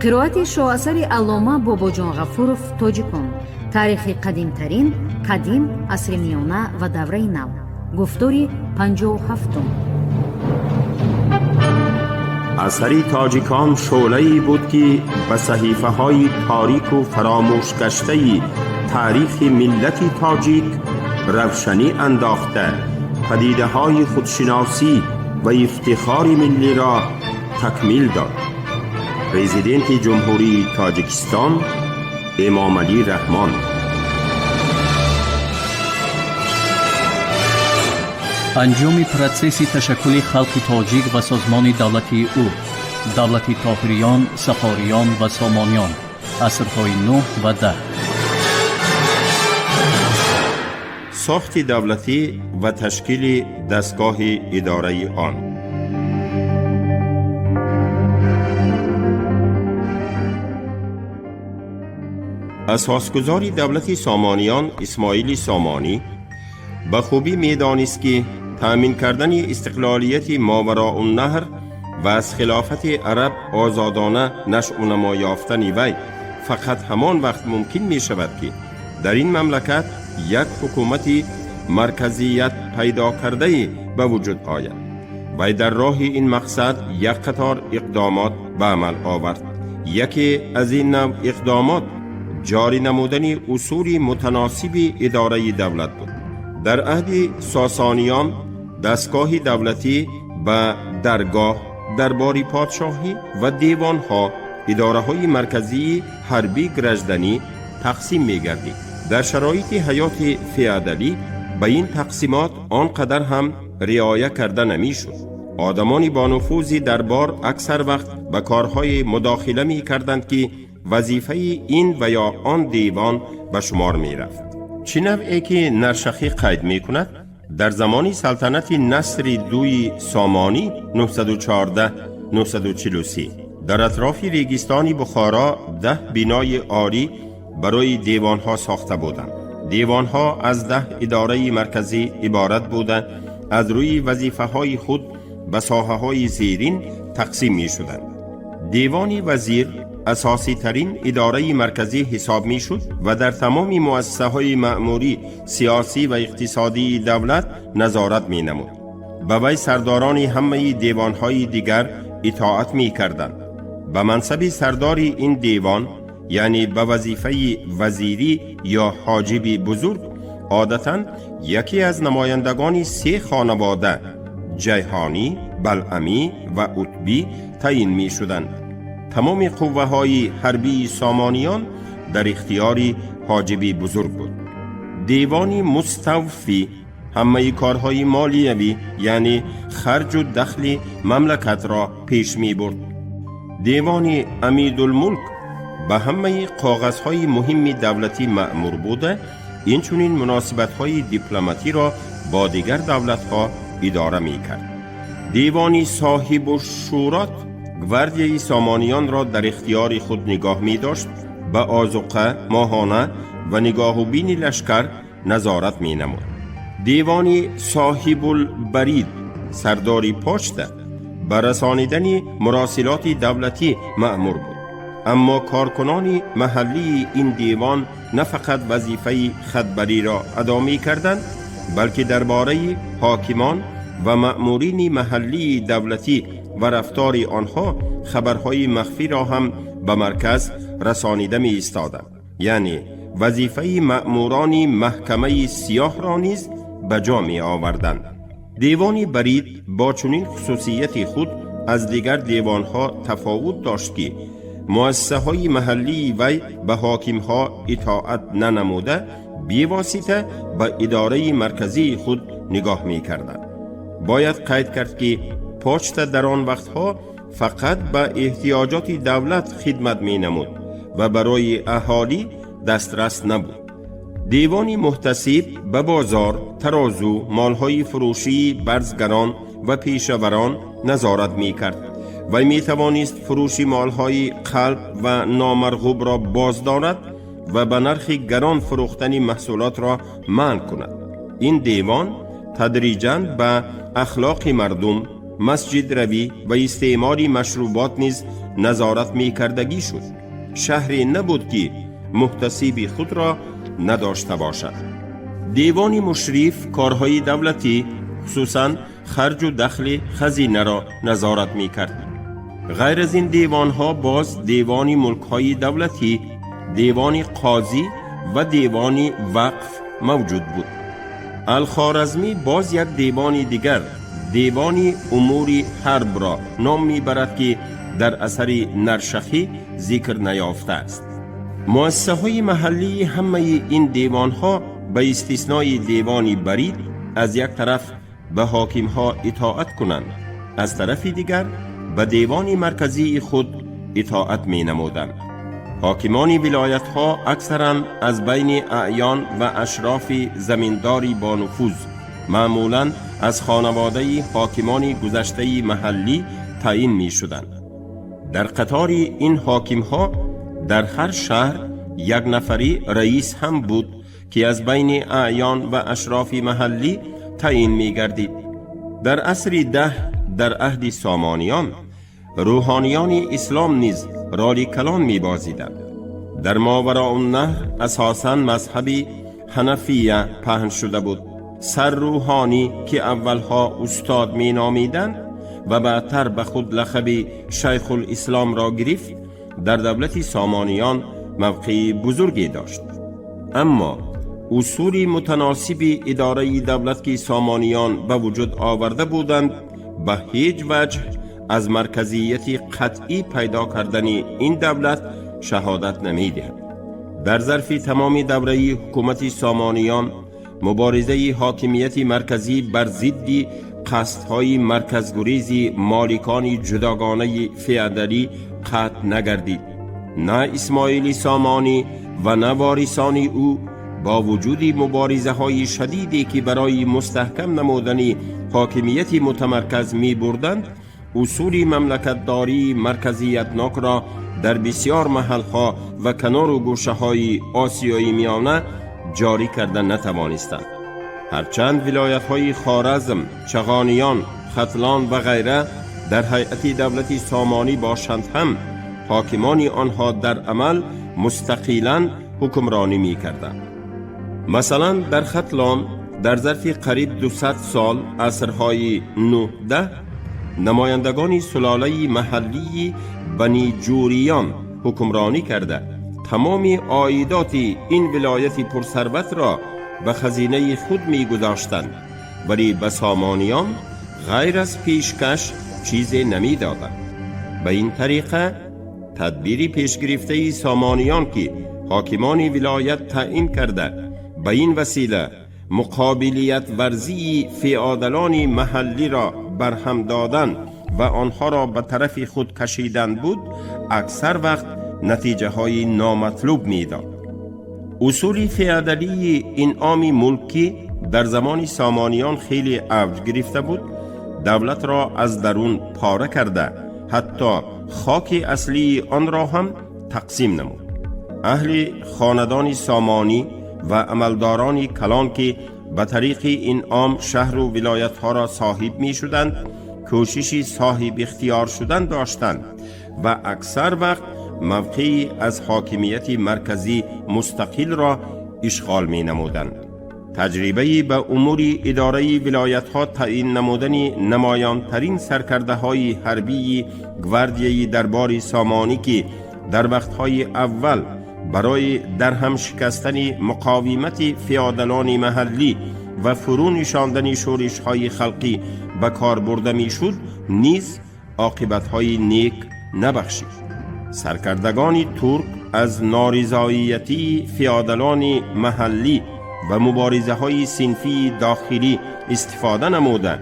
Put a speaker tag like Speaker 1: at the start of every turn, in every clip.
Speaker 1: Қироати шоҳасари аллома Бобоҷон Ғафуров «Тоҷикон. Таърихи қадимтарин, қадим, асри миёна ва давраи нав», гуфтори 57-ум.
Speaker 2: Асари «Тоҷикон» шӯълае буд, ки ба саҳифаҳои торику фаромӯшгаштаи таърихи миллати тоҷик равшанӣ андохта, падидаҳои худшиносӣ ва ифтихори миллиро такмил дод. Президенти Ҷумҳурии Тоҷикистон Эмомалӣ Раҳмон.
Speaker 3: Анҷоми протсесси ташаккули халқи тоҷик ва созмони давлатии ӯ, давлати Тоҳириён, Сафориён ва Сомониён, асрҳои 9 ва 10.
Speaker 2: Сохти давлатӣ ва ташкили дастгоҳи идораи он. Асосгузори давлати Сомониён Исмоили Сомонӣ ба хубӣ медонист, ки таъмин кардани истиқлолияти Мовароуннаҳр ва аз хилофати араб озодона нашъунамо ёфтани вай фақат ҳамон вақт мумкин мешавад, ки дар ин мамлакат як ҳукумати марказият пайдо кардае ба вуҷуд ояд. Вай дар роҳи ин мақсад як қатор иқдомот ба амал овард. Яке аз ин навъ иқдомот ҷорӣ намудани усули мутаносиби идораи давлат буд. Дар аҳди Сосониён дастгоҳи давлатӣ ба даргоҳ, дарбори подшоҳӣ ва девонҳо, идораҳои марказии ҳарбӣ, гражданӣ тақсим мегардид. Дар шароити ҳаёти феодалӣ ба ин тақсимот он қадар ҳам риоя карда намешуд. Одамони бонуфузи дарбор аксар вақт ба корҳои мудохила мекарданд, ки вазифаи ин ва ё он девон ба шумор мерафт. Чӣ навъе ки Наршахӣ қайд мекунад, дар замони салтанати Насри Дуи Сомонӣ 914-943 дар атрофи регистони Бухоро 10 бинои олӣ барои девонҳо сохта буданд. Девонҳо аз 10 идораи марказӣ иборат буда, аз рӯи вазифаҳои худ ба соҳаҳои зерин тақсим мешуданд. Девони вазир асоситарин идораи марказӣ ҳисоб мешуд ва дар тамоми муассисаҳои маъмурӣ, сиёсӣ ва иқтисодии давлат назорат менамуд. Ба вай сардорони ҳамаи девонҳои дигар итоат мекарданд. Ба мансаби сардори ин девон, яъне ба вазифаи вазирӣ ё ҳоҷиби бузург, одатан яке аз намояндагони се хонавода Ҷайҳонӣ, Балъамӣ ва Утбӣ таъин мешуданд. Тамоми қувваҳои ҳарбии Сомониён дар ихтиёри ҳоҷиби бузург буд. Девони муставфӣ ҳамаи корҳои молиявӣ, яъне харҷу дахли мамлакатро пеш мебурд. Девони Амидулмулк ба ҳамаи коғазҳои муҳимми давлатӣ маъмур буда, инчунин муносибатҳои дипломатиро бо дигар давлатҳо идора мекард. Девони Соҳибушшурот гвардияи Сомониёнро дар ихтиёри худ нигоҳ медошт, ба озуқа, моҳона ва нигоҳубини лашкар назорат менамуд. Девони Соҳибулбарид, сардори почта, ба расонидани муросилоти давлатӣ маъмур буд. Аммо коркунони маҳаллии ин девон на фақат вазифаи хатбариро адо мекарданд, балки дар бораи ҳокимон ва маъмурини маҳаллии давлатӣ ва рафтори онҳо хабарҳои махфиро ҳам ба марказ расонида меистоданд, яъне вазифаи маъмурони маҳкамаи сиёҳро низ ба ҷо меоварданд. Девони барид бо чунин хусусияти худ аз дигар девонҳо тафовут дошт, ки муассисаҳои маҳаллии вай ба ҳокимҳо итоат нанамуда, бевосита ба идораи марказии худ нигоҳ мекарданд. Бояд қайд кард, ки почта дар он вақтҳо фақат ба эҳтиёҷоти давлат хидмат менамуд ва барои аҳолӣ дастрас набуд. Девони муҳтасиб ба бозор, тарозу, молҳои фурӯшии барзгарон ва пешаварон назорат мекард. Вай метавонист фурӯши молҳои қалб ва номарғубро боз дорад. ва ба нархи гарон фурӯхтани маҳсулотро манъ кунад. Ин девон тадриҷан ба ахлоқи мардум, масҷидравӣ ва истеъмоли машрубот низ назорат мекардагӣ шуд. Шаҳре набуд, ки муҳтасиби худро надошта бошад. Девони мушриф корҳои давлатӣ, хусусан харҷу дахли хазинаро назорат мекард. Ғайр аз ин девонҳо боз девони мулкҳои давлатӣ, девони қозӣ ва девони вақф мавҷуд буд. Алхоразмӣ боз як девони дигар, девони умури ҳарбро ном мебарад, ки дар асари Наршахӣ зикр наёфтааст. Муассисаҳои маҳаллии ҳамаи ин девонҳо ба истиснои девони барид аз як тараф ба ҳокимҳо итоат кунанд, аз тарафи дигар ба девони марказии худ итоат менамуданд. Ҳокимони вилоятҳо аксаран аз байни аъён ва ашрофи заминдори бонуфуз, маъмулан аз хонаводаи ҳокимони гузаштаи маҳаллӣ таъин мешуданд. Дар қатори ин ҳокимҳо дар ҳар шаҳр як нафари раис ҳам буд, ки аз байни аъён ва ашрофи маҳаллӣ таъин мегардид. Дар асри 10, дар аҳди Сомониён, рӯҳониёни ислом низ роли калон мебозиданд. Дар Мовароуннаҳр асосан мазҳаби ҳанафия паҳн шуда буд. Саррӯҳонӣ, ки аввалҳо устод меномиданд ва баъдтар ба худ лақаби шайхулисломро гирифт, дар давлати Сомониён мавқеи бузурге дошт. Аммо усули мутаносиби идораи давлат, ки Сомониён ба вуҷуд оварда буданд, ба ҳеҷ ваҷҳ аз марказияти қатъӣ пайдо кардани ин давлат шаҳодат намедиҳад. Дар зарфи тамоми давраи ҳукумати Сомониён муборизаи ҳокимияти марказӣ бар зидди қасдҳои марказгурези моликони ҷудогонаи феодалӣ қатъ нагардид. На Исмоили Сомонӣ ва на ворисони ӯ бо вуҷуди муборизаҳои шадиде, ки барои мустаҳкам намудани ҳокимияти мутамарказ мебурданд, усули мамлакатдории марказиятнокро дар бисёр маҳалҳо ва канору гӯшаҳои Осиёи Миёна ҷорӣ карда натавонистанд. Ҳарчанд вилоятҳои Хоразм, Чағониён, Хатлон ва ғайра дар ҳайати давлати Сомонӣ бошанд ҳам, ҳокимони онҳо дар амал мустақилан ҳукмронӣ мекарданд. Масалан, дар Хатлон дар зарфи қариб 200 сол, асрҳои 9-10, намояндагони сулолаи маҳаллии Баниҷӯриён ҳукмронӣ карда, тамоми оидоти ин вилояти пурсарватро ба хазинаи худ мегузоштанд, вале ба Сомониён ғайр аз пешкаш чизе намедоданд. Ба ин тариқа тадбири пешгирифтаи Сомониён, ки ҳокимони вилоят таъин карда, ба ин васила муқобилиятварзии феодалони маҳаллиро барҳам додан ва онҳоро ба тарафи худ кашидан буд, аксар вақт натиҷаҳои номатлуб медод. Усули феодалии инъоми мулкӣ дар замони Сомониён хеле авҷ гирифта буд, давлатро аз дарун пора карда, ҳатто хоки аслии онро ҳам тақсим намуд. Аҳли хонадони Сомонӣ ва амалдорони калон, ки ба тариқи инъом шаҳру вилоятҳоро соҳиб мешуданд, кӯшиши соҳибихтиёр шудан доштанд ва аксар вақт мавқеи аз ҳокимияти марказӣ мустақилро ишғол менамуданд. Таҷрибаи ба умури идораи вилоятҳо таъин намудани намоёнтарин саркардаҳои ҳарбии гвардияи дарбори Сомонӣ, ки дар вақтҳои аввал барои дарҳам шикастани муқовимати феодалони маҳаллӣ ва фурӯ нишондани шӯришҳои халқӣ ба кор бурда мешуд, низ оқибатҳои нек набахшид. Саркардагони турк аз норизоиятии феодалони маҳаллӣ ва муборизаҳои синфии дохилӣ истифода намуда,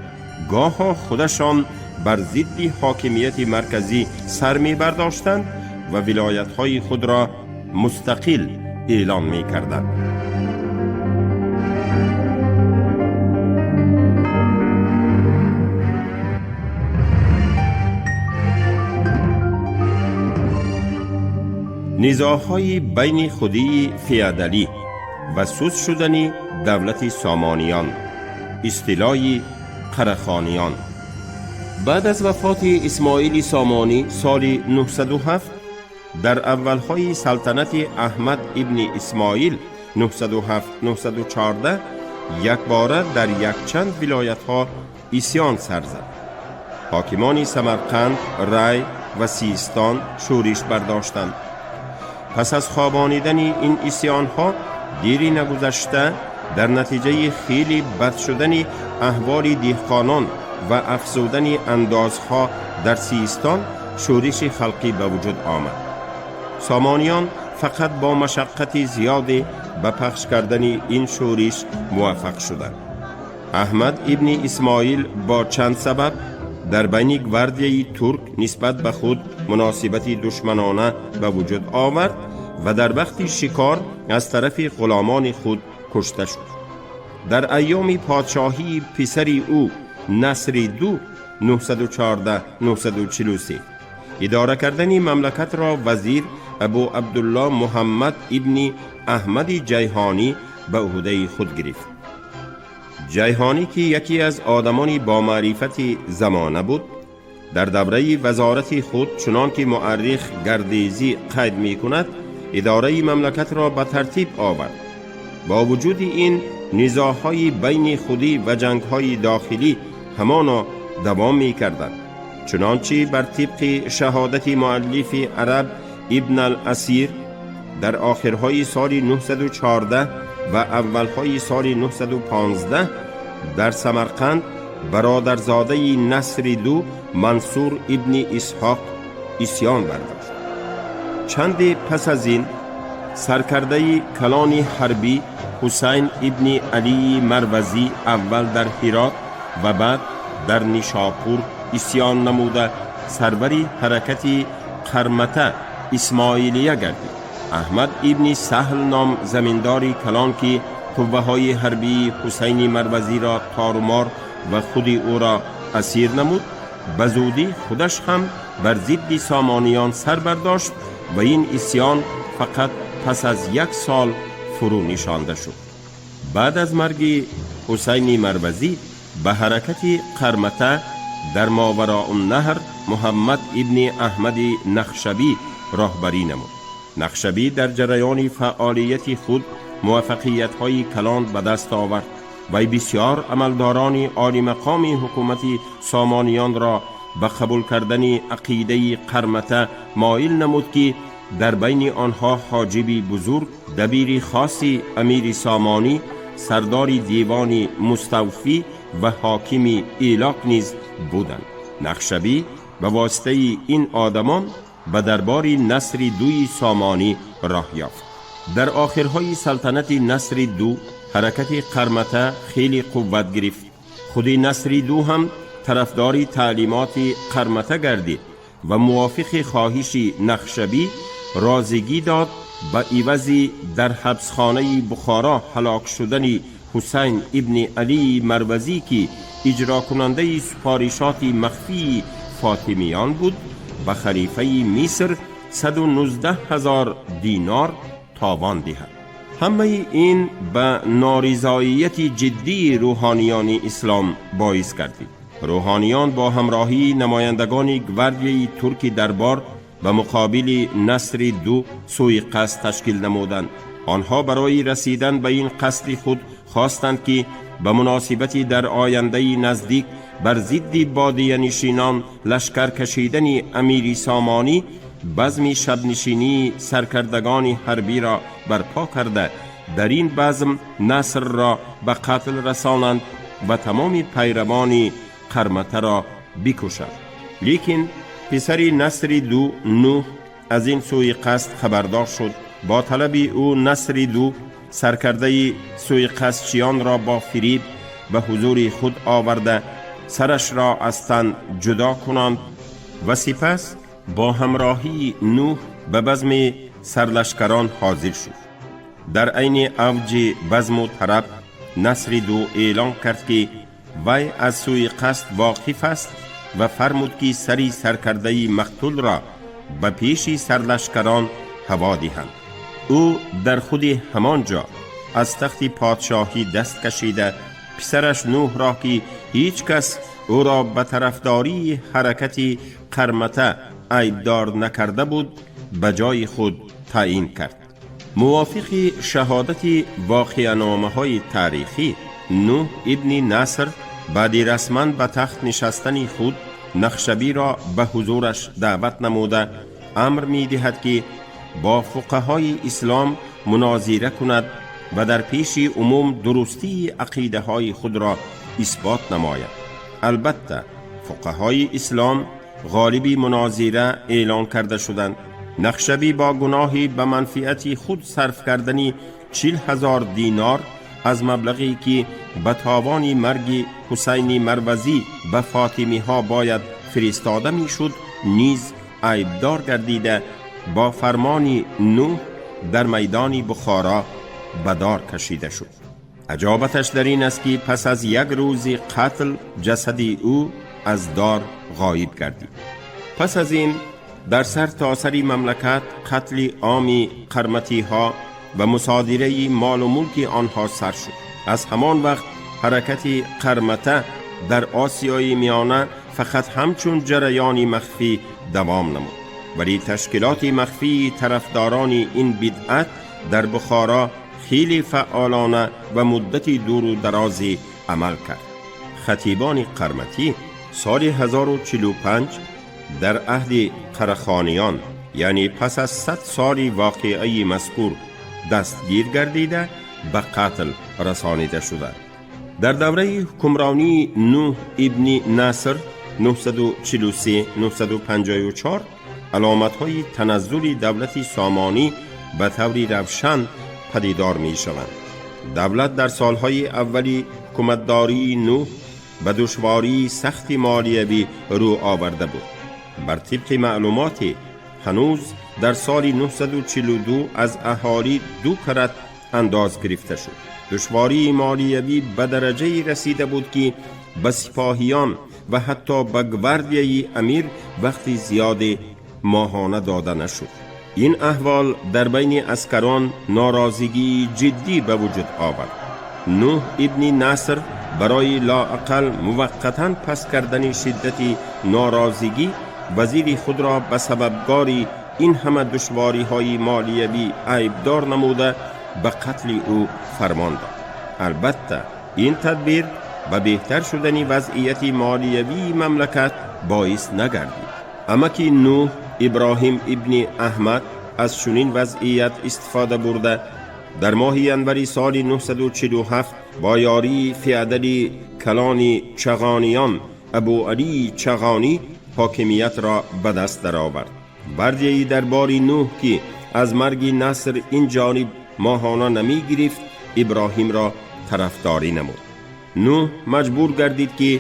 Speaker 2: гоҳо худашон бар зидди ҳокимияти марказӣ сар мебардоштанд ва вилоятҳои худро мустақил эълон мекарданд. Низоъҳои байни худии феодалӣ ва суст шудани давлати Сомониён, истилои Қарахониён. Баъд аз вафоти Исмоили Сомонӣ соли 907, дар аввалҳои салтанати Аҳмад ибни Исмоил 907-914 якбора дар якчанд вилоятҳо исьён сар зад. Ҳокимони Самарқанд, Рай ва Систон шӯриш бардоштанд. Пас аз хобонидани ин исьёнҳо дири нагузашта, дар натиҷаи хеле бад шудани аҳволи деҳқонон ва афзудани андозҳо дар Систон шӯриши халқӣ ба вуҷуд омад. Сомониён фақат бо машаққати зиёде ба пахш кардани ин шӯриш муваффақ шуданд. Аҳмад ибни Исмоил бо чанд сабаб дар байни гвардияи турк нисбат ба худ муносибати душманона ба вуҷуд овард ва дар вақти шикор аз тарафи ғуломони худ кушта шуд. Дар айёми подшоҳии писари ӯ Насри ду 914-943 идора кардани мамлакатро вазир Абу Абдулло Муҳаммад ибни Аҳмади Ҷайҳонӣ ба ӯҳдаи худ гирифт. Ҷайҳонӣ, ки яке аз одамони бомаърифати замона буд, дар давраи вазорати худ, чунон ки муаррих Гардезӣ қайд мекунад, идораи мамлакатро ба тартиб овард. Бо вуҷуди ин, низоъҳои байни худӣ ва ҷангҳои дохилӣ ҳамоно давом мекарданд. Чунончи бар тибқи шаҳодати муаллифи араб Ибн ал-Асир, дар охирҳои соли 914 ва аввалҳои соли 915 дар Самарқанд бародарзодаи Насри ду Мансур ибни Исҳоқ исьён бардошт. Чанде пас аз ин саркардаи калони ҳарбӣ Ҳусайн ибни Алии Марвазӣ аввал дар Ҳирот ва баъд дар Нишопур исьён намуда, сарвари ҳаракати Қармата Исмоилия гардид. Аҳмад ибни Саҳл ном заминдори калон, ки қувваҳои ҳарбии Ҳусайни Марвазиро торумор ва худи ӯро асир намуд, ба зудӣ худаш ҳам бар зидди Сомониён сар бардошт ва ин исьён фақат пас аз як сол фурӯ нишонда шуд. Баъд аз марги Ҳусайни Марвазӣ ба ҳаракати Қармата дар Мовароуннаҳр Муҳаммад ибни Аҳмади Нахшабӣ роҳбарӣ намуд. Нақшабӣ дар ҷараёни фаъолияти худ муваффақиятҳои калон ба даст овард. Вай бисёр амалдорони олимақоми ҳукумати Сомониёнро ба қабул кардани ақидаи Қармата моил намуд, ки дар байни онҳо ҳоҷиби бузург, дабири хоси амири Сомонӣ, сардори девони Муставфӣ ва ҳокими Илоқ низ буданд. Нақшабӣ ба воситаи ин одамон ба дарбори Насри дуи Сомонӣ роҳ ёфт. Дар охирҳои салтанати Насри ду ҳаракати Қармата хеле қувват гирифт. Худи Насри ду ҳам тарафдори таълимоти Қармата гардид ва мувофиқи хоҳиши Нақшабӣ розигӣ дод ба ивази дар ҳабсхонаи Бухоро ҳалок шудани Ҳусайн ибни Алии Марвазӣ, ки иҷрокунандаи супоришоти махфии фотимиён буд, ба халифаи Миср 119 ҳазор динор товон диҳад. Ҳамаи ин ба норизоияти ҷиддии рӯҳониёни ислом боис гардид. Рӯҳониён бо ҳамроҳии намояндагони гвардияи турки дарбор ба муқобили Насри ду сӯи қасд ташкил намуданд. Онҳо барои расидан ба ин қасди худ хостанд, ки ба муносибати дар ояндаи наздик бар зидди бодиянишинон лашкар кашидани амири Сомонӣ базми шабнишинии саркардагони ҳарбиро барпо карда, дар ин базм Насрро ба қатл расонанд ва тамоми пайравони Қарматаро бикушанд. Лекин писари Насри ду Нӯҳ аз ин сӯи қасд хабардор шуд. Бо талаби ӯ Насри ду саркардаи сӯиқасдчиёнро бо фириб ба ҳузури худ оварда, сарашро аз тан ҷудо кунанд ва сипас бо ҳамроҳии Нӯҳ ба базми сарлашкарон ҳозир шуд. Дар айни авҷи базму тараб Насри ду эълон кард, ки вай аз сӯи қасд воқиф аст, ва фармуд, ки сари саркардаи мақтулро ба пеши сарлашкарон ҳаво диҳанд. Ӯ дар худи ҳамон ҷо аз тахти подшоҳӣ даст кашида, писараш Нӯҳро, ки ҳеҷ кас ӯро ба тарафдории ҳаракати Қармата айбдор накарда буд, ба ҷои худ таъин кард. Мувофиқи шаҳодати воқеаномаҳои таърихӣ, Нӯҳ ибни Наср баъди расман ба тахт нишастани худ Нахшабиро ба ҳузураш даъват намуда, амр медиҳад, ки бо фуқаҳои ислом мунозира кунад ва дар пеши умум дурустии ақидаҳои худро исбот намояд. Албатта, фуқаҳои ислом ғолиби мунозира эълон карда шуданд. Нахшабӣ бо гуноҳи ба манфиати худ сарф кардани 40 000 динор аз маблағе, ки ба товони марги Ҳусайни Марвазӣ ба фотимиҳо бояд фиристода мешуд, низ айбдор гардида, бо фармони Нӯҳ дар майдони Бухоро ба дор кашида шуд. Аҷобаташ дар ин аст, ки пас аз як рӯзи қатл ҷасади ӯ аз дор ғоиб гардид. Пас аз ин дар сар тосари мамлакат қатли оми қарматиҳо ва мусодираи молу мулки онҳо сар шуд. Аз ҳамон вақт ҳаракати Қармата дар Осиёи Миёна фақат ҳамчун ҷараёни махфӣ давом намуд, вале ташкилоти махфии тарафдорони ин бидъат дар Бухоро хеле фаъолона ва муддати дуру дарозе амал кард. Хатибони қарматӣ соли 1045 дар аҳди Қарахониён, яъне пас аз 100 соли воқеаи мазкур, дастгир гардида, ба қатл расонида шуда. Дар давраи ҳукмронии Нӯҳ ибни Наср 943-954 аломатҳои таназзули давлати Сомонӣ ба таври равшан падидор мешаванд. Давлат дар солҳои аввали ҳукуматдории Нӯҳ ба душвории сахти молиявӣ рӯ оварда буд. Бар тибқи маълумоте, ҳанӯз дар соли 942 аз аҳолӣ ду карат андоз гирифта шуд. Душвории молиявӣ ба дараҷае расида буд, ки ба сипоҳиён ва ҳатто ба гвардияи амир вақти зиёде моҳона дода нашуд. Ин аҳвол дар байни аскарон норозигии ҷиддӣ ба вуҷуд овард. Нӯҳ ибни Наср барои лоақал муваққатан паст кардани шиддати норозигӣ вазири худро ба сабабгори ин ҳама душвориҳои молиявӣ айбдор намуда, ба қатли ӯ фармон дод. Албатта, ин тадбир ба беҳтар шудани вазъияти молиявии мамлакат боис нагардид. Амаки Нӯҳ, Иброҳим ибни Аҳмад, аз чунин вазъият истифода бурда, дар моҳи январи соли 947 бо ёрии феодали калони Чағониён, Абуалии Чағонӣ, ҳокимиятро ба даст даровард. Гвардияи дарбори Нӯҳ, ки аз марги Наср ин ҷониб моҳона намегирифт, Иброҳимро тарафдорӣ намуд. Нӯҳ маҷбур гардид, ки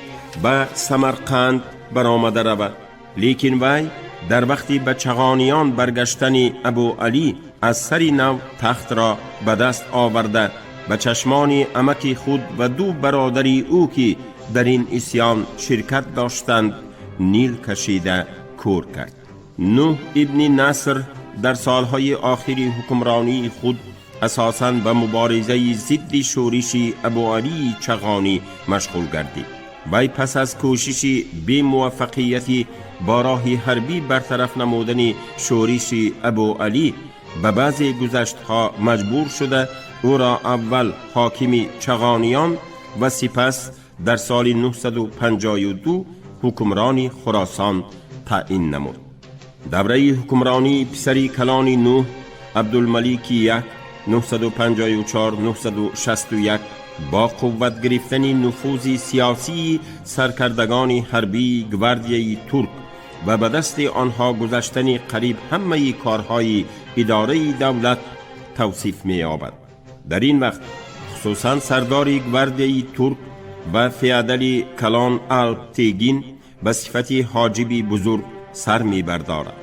Speaker 2: ба Самарқанд баромада равад, лекин вай дар вақти ба Чағониён баргаштани Абуалӣ аз сари нав тахтро ба даст оварда, ба чашмони амаки худ ва ду бародари ӯ, ки дар ин исьён ширкат доштанд, нил кашида кӯр кард. Нӯҳ ибни Наср дар солҳои охири ҳукмронии худ асосан ба муборизаи зидди шӯриши Абуалии Чағонӣ машғул гардид. Вай пас аз кӯшиши бемуваффақияти бо роҳи ҳарбӣ бартараф намудани шӯриши Абуалӣ ба баъзе гузаштҳо маҷбур шуда, ӯро аввал ҳокими Чағониён ва сипас дар соли 952 ҳукмрони Хуросон таъин намуд. Давраи ҳукмронии писари калони Нӯҳ, Абдулмалики як 954-961, бо қувват гирифтани нуфузи сиёсии саркардагони ҳарбии гвардияи турк ва ба дасти онҳо гузаштани қариб ҳамаи корҳои идораи давлат тавсиф меёбад. Дар ин вақт хусусан сардори гвардияи турк ва феодали калон Алптегин ба сифати ҳоҷиби бузург сар мебардорад.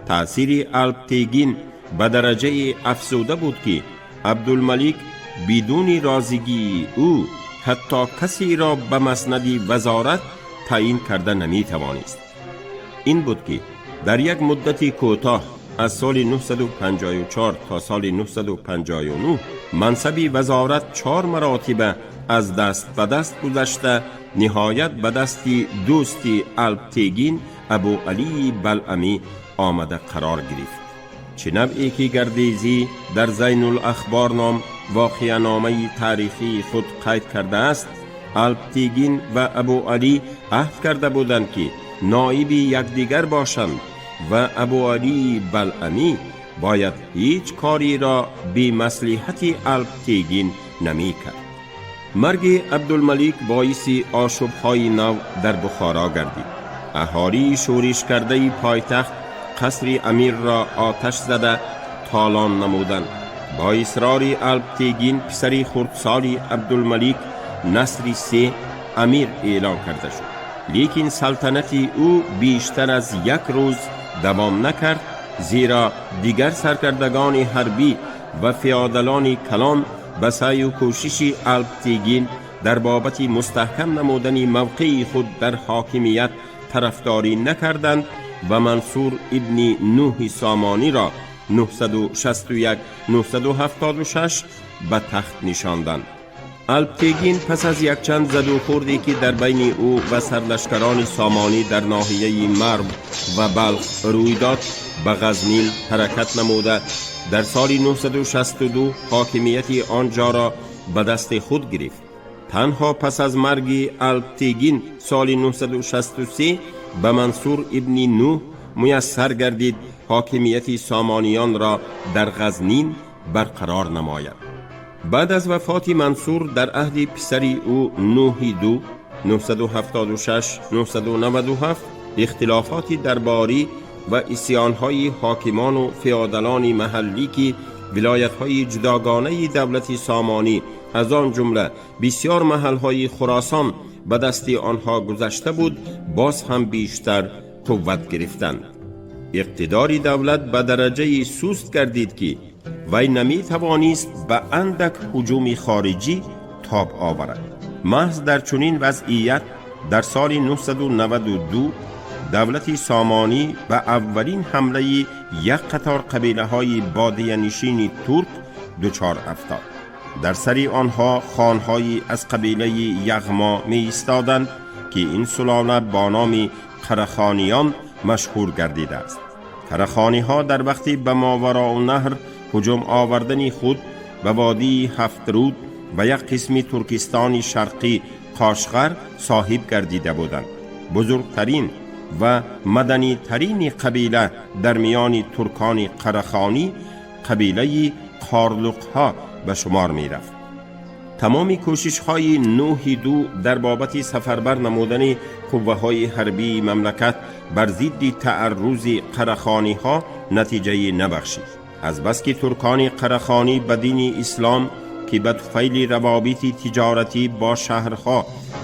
Speaker 2: Таъсири Алптегин ба дараҷае афзуда буд, ки Абдулмалик бидуни розигии ӯ ҳатто касеро ба маснади вазорат таъин карда наметавонист. Ин буд, ки дар як муддати кӯтоҳ Аз соли 954 то соли 959 мансаби вазорат 4 маротиба аз даст ба даст гузашта, ниҳоят ба дасти дӯсти Алптегин Абу Алии Балъамӣ омада қарор гирифт. Чӣ навъе ки Гардезӣ дар Зайнулахбор ном воқеаномаи таърихии худ қайд кардааст, Алптегин ва Абу Алӣ аҳд карда буданд, ки ноиби якдигар бошанд ва Абу Алии Балъамӣ бояд ҳеҷ кориро бемаслиҳати Алптегин намекард. Марги Абдулмалик боиси ошӯбҳои нав дар Бухоро гардид. Аҳолии шӯришкардаи пойтахт қасри амирро оташ зада толон намуданд. Бо исрори Алптегин писари хурдсоли Абдулмалик Насри се амир эълон карда шуд. Лекин салтанати ӯ бештар аз як рӯз давом накард, зеро дигар саркардагони ҳарбӣ ва феодалони калон ба саъю кӯшиши Алптегин дар бобати мустаҳкам намудани мавқеи худ дар ҳокимият тарафдорӣ накарданд ва Мансур ибни Нӯҳи Сомониро 961-976 ба тахт нишонданд. Алптегин пас аз якчанд задухӯрде, ки дар байни ӯ ва сарлашкарони сомонӣ дар ноҳияи Марв ва Балх рӯй дод, ба Ғазнин ҳаракат намуда, дар соли 962 ҳокимияти он ҷоро ба дасти худ гирифт. Танҳо пас аз марги Алптегин соли 963 ба Мансур ибни Нӯҳ муяссар гардид ҳокимияти сомониёнро дар Ғазнин барқарор намояд. Баъд аз вафоти Мансур дар аҳди писари ӯ Нӯҳи ду 976-997 ихтилофоти дарборӣ ва исьёнҳои ҳокимону феодалони маҳаллӣ, ки вилоятҳои ҷудогонаи давлати сомонӣ, аз он ҷумла бисёр маҳалҳои Хуросон, ба дасти онҳо гузашта буд, боз ҳам бештар қувват гирифтанд. Иқтидори давлат ба дараҷаи суст гардид, ки вай наметавонист ба андак ҳуҷуми хориҷӣ тоб оварад. Маҳз дар чунин вазъият дар соли 992 давлати сомонӣ ба аввалин ҳамлаи як қатор қабилаҳои бодиянишини турк дучор афтод. Дар сари онҳо хонҳои аз қабилаи Яғмо меистоданд, ки ин сулола бо номи Қарахониён машҳур гардидааст. Қарахониҳо дар вақти ба Мовароуннаҳр ҳуҷум овардани худ ба водии Ҳафтруд ва як қисми Туркистони Шарқӣ, Қошғар, соҳиб гардида буданд. Бузургтарин ва маданитарини қабила дар миёни туркони қарахонӣ қабилаи Қорлуқҳо ба шумор мерафт. Тамоми кӯшишҳои Нӯҳи ду дар бобати сафарбар намудани қувваҳои ҳарбии мамлакат бар зидди тааррузи қарахониҳо натиҷае набахшид. Азбаски туркони қарахонӣ ба дини ислом, ки ба туфайли равобити тиҷоратӣ бо шаҳрҳо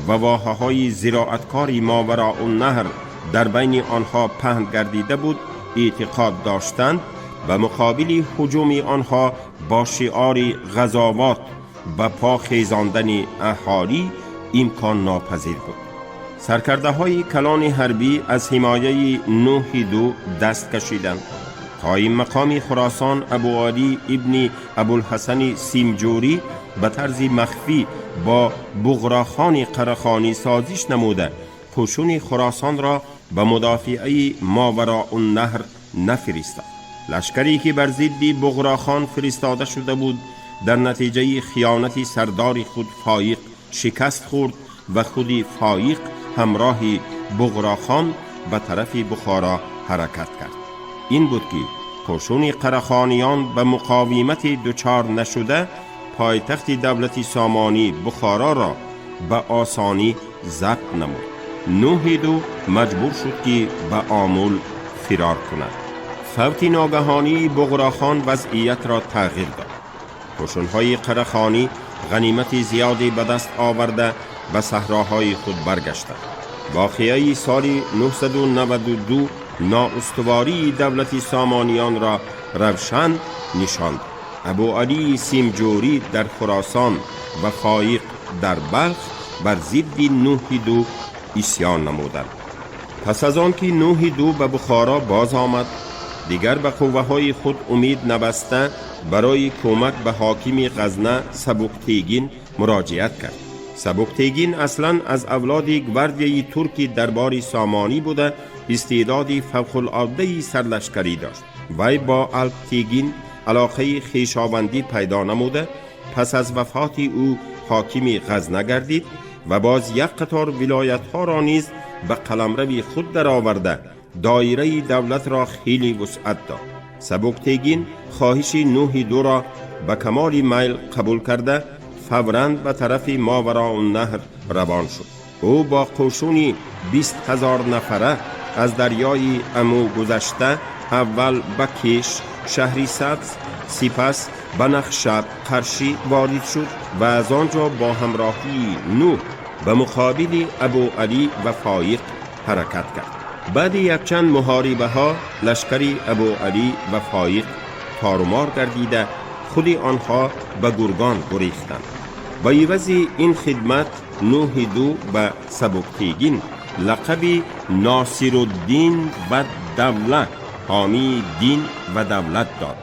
Speaker 2: ва воҳаҳои зироаткори Мовароуннаҳр дар байни онҳо паҳн гардида буд, эътиқод доштанд, ба муқобили ҳуҷуми онҳо бо шиори ғазовот ба по хезондани аҳолӣ имконнопазир буд. Саркардаҳои калони ҳарбӣ аз ҳимояи Нӯҳи ду даст кашиданд. Қоиммақоми Хуросон Абуалӣ ибни Абулҳасани Симҷурӣ ба тарзи махфӣ бо Буғрохони Қарахонӣ созиш намуда, қӯшуни Хуросонро ба мудофиаи Мовароуннаҳр нафиристод. Лашкаре ки бар зидди Буғрохон фиристода шуда буд, дар натиҷаи хиёнати сардори худ Фоиқ шикаст хӯрд ва худи Фоиқ ҳамроҳи Буғрохон ба тарафи Бухоро ҳаракат кард. Ин буд, ки қӯшуни қарахониён ба муқовимати дучор нашуда пойтахти давлати сомонӣ Бухороро ба осонӣ забт намуд. Нӯҳи ду маҷбур шуд, ки ба Омул фирор кунад. Фавти ногаҳонии Буғрохон вазъиятро тағйир дод. Қӯшунҳои қарахонӣ ғанимати зиёде ба даст оварда, ба саҳроҳои худ баргаштанд. Воқеаи соли 992 ноустувории давлати сомониёнро равшан нишон дод. Абуалии Симҷурӣ дар Хуросон ва Фоиқ дар Балх бар зидди Нӯҳи ду исьён намуданд. Пас аз он ки Нӯҳи ду ба Бухоро боз омад, Дигар ба қувваҳои худ умид набаста, барои кӯмак ба ҳокими Ғазна Сабуктегин муроҷиат кард. Сабуктегин аслан аз авлоди гвардияи турки дарбори Сомонӣ буда, истеъдоди фавқулоддаи сарлашкарӣ дошт. Вай бо Алптегин алоқаи хешовандӣ пайдо намуда, пас аз вафоти ӯ ҳокими Ғазна гардид ва боз як қатор вилоятҳоро низ ба қаламрави худ дароварда, доираи давлатро хеле вусъат дод. Сабуктегин хоҳиши Нӯҳи Дуро ба камоли майл қабул карда, фавран ба тарафи Мовароуннаҳр равон шуд. Ӯ бо қӯшуни 20 000 нафара аз дарёи Аму гузашта, аввал ба Кеш, Шаҳри Сабз, сипас ба Нахшаб, Қаршӣ ворид шуд ва аз он ҷо бо ҳамроҳии Нӯҳ ба муқобили Абуалӣ ва Фоиқ ҳаракат кард. Баъди якчанд муҳорибаҳо лашкари Абуалӣ ва Фоиқ торумор гардида, худи онҳо ба Гургон гурехтанд. Ба ивази ин хидмат Нӯҳи Ду ба Сабуктегин лақаби Носируддин ва Давла, ҳомии дин ва давлат дод.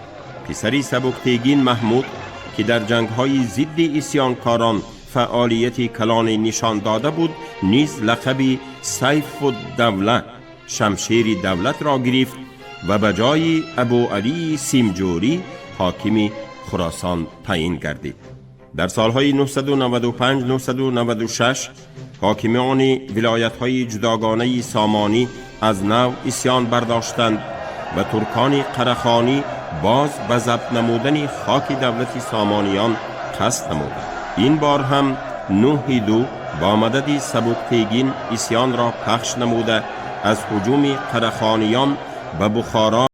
Speaker 2: Писари Сабуктегин Маҳмуд, ки дар ҷангҳои зидди исьёнкорон фаъолияти калоне нишон дода буд, низ лақаби Сайфуддавла, шамшери давлатро гирифт ва ба ҷои Абуалии Симҷурӣ ҳокими Хуросон таъин гардид. Дар солҳои 995-996 ҳокимони вилоятҳои ҷудогонаи Сомонӣ аз нав исьён бардоштанд ва туркони қарахонӣ боз ба забт намудани хоки давлати Сомониён қасд намуданд. Ин бор ҳам Нӯҳи Ду бо мадади Сабуктегин исьёнро пахш намуда, аз ҳуҷуми қарахониён ба Бухоро.